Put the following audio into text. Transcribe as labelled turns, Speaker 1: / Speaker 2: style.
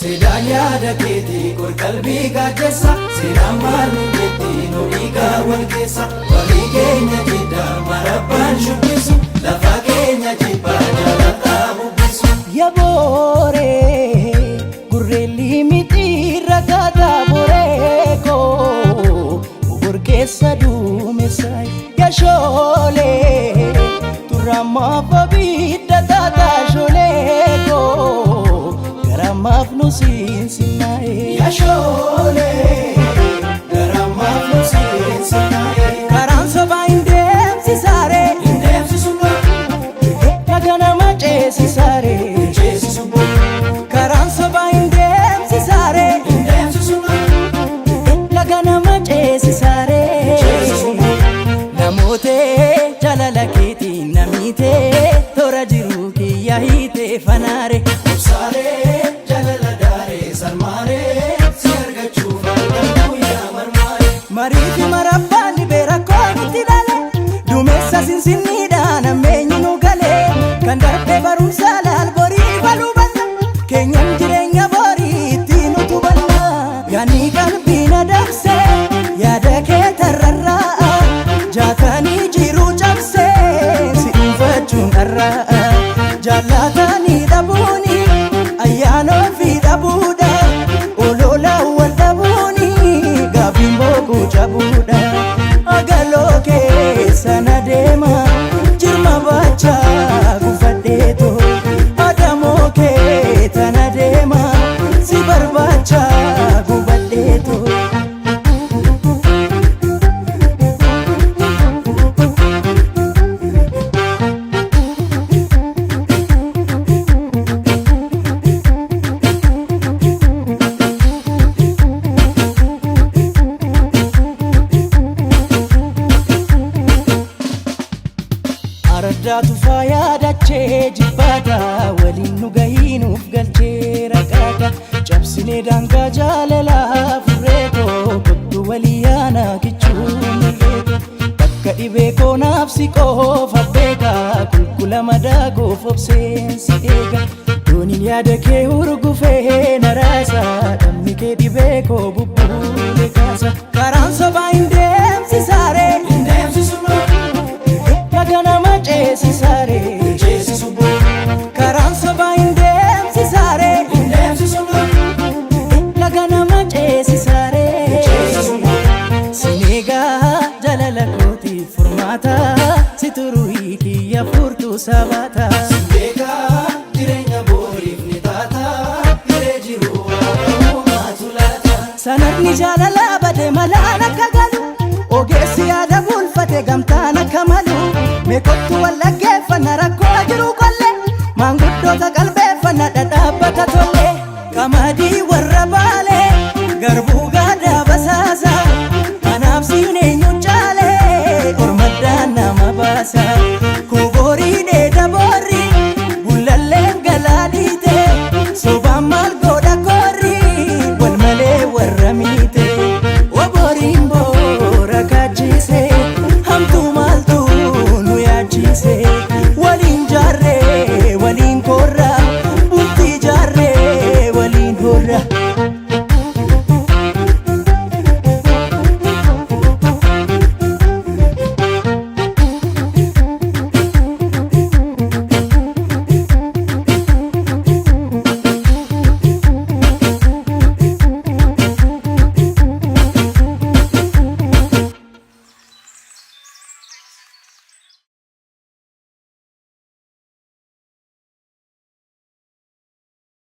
Speaker 1: Seedaan yaada keetii qorqalbii gaachessa. Seenaan maal nu jetti nu dhiigaa wal keessa. Walii keenya jiddaa marabbaan shubbisu. Lafa keenya jibbaa jaalataa bubbisu.
Speaker 2: Yabooree gurreelli mitiirra gaataa boreekoo Ogorkeessa duumessa yashoolee turamaaf abidda taataa shooleekoo garamaaf nu siinsinnaa'e.
Speaker 1: Yashoolee garamaaf nu siinsinnaa'e.
Speaker 2: Karaan sobaa hin deemsisaaree
Speaker 1: Hin deemsisu boo
Speaker 2: laga nama ceesisaaree.
Speaker 1: hin ceesisu boo
Speaker 2: Karaan sobaa hin deemsisaaree.
Speaker 1: hin deemsisu boo
Speaker 2: Laga nama ceesisaaree. Namoota jaalala keetiin namiite toora jiru kiyya hiite fanaare.
Speaker 1: Obsaalee jaalala daaree sarmaaree si argachuuf halkan guyyaa marmaaree.
Speaker 2: Marii fi marabbaan dhibee rakkoo nutti dhale duumessa sinsinniidhaan ammeenyi nu galee kan darbee barumsa laal borii baluu banna keenyan jireenya borii ittiin utubanna yaadni qalbii na dabsee yaada kee tarrarraa jaatanii jiruu cabsee si dhuunfachuun dharraa jaallatanii dhabuuni ayyaana ofii dhabuudha olola wal dhabuuni gaaffiin boquu cabuudha agaloo keessa na deema jirma baachaa gufadheeto adamoo kee tana deema si barbaachaa gubadheeto. Araddaa tufaa yaadachee jibbaata waliin nu gahiinuuf galchee raqaata cabsinee daangaa jaalalaa furreetoo kottu walii yaana kichuu mirreeto bakka dhibee koonaaf si qofa beeka qulqulla madaa goof obseensi eega dooniin yaada kee hurgufee naraasa dhamni kee dhibee koo bubbuule kaasa karaan sobaa hin deemsisaaree
Speaker 1: Hin deemsisu boo
Speaker 2: laga nama ceesisaaree.
Speaker 1: hin ceesisu boo
Speaker 2: Karaan sobaa hin deemsisaaree
Speaker 1: hin deemsisu boo
Speaker 2: laga nama ceesisaaree.
Speaker 1: ceesisu boo
Speaker 2: Sineegaa jaalala kootiif furmaata si turuu kiyya furtuu sabaata.
Speaker 1: Beekaa jireenya boriif ni taata hiree jiru waaqa uumaatu laata.
Speaker 2: Sanadni jaalalaa bade malaan akka galu ogeessi yaada bulfate gamtaan akka malu meeqottu wal.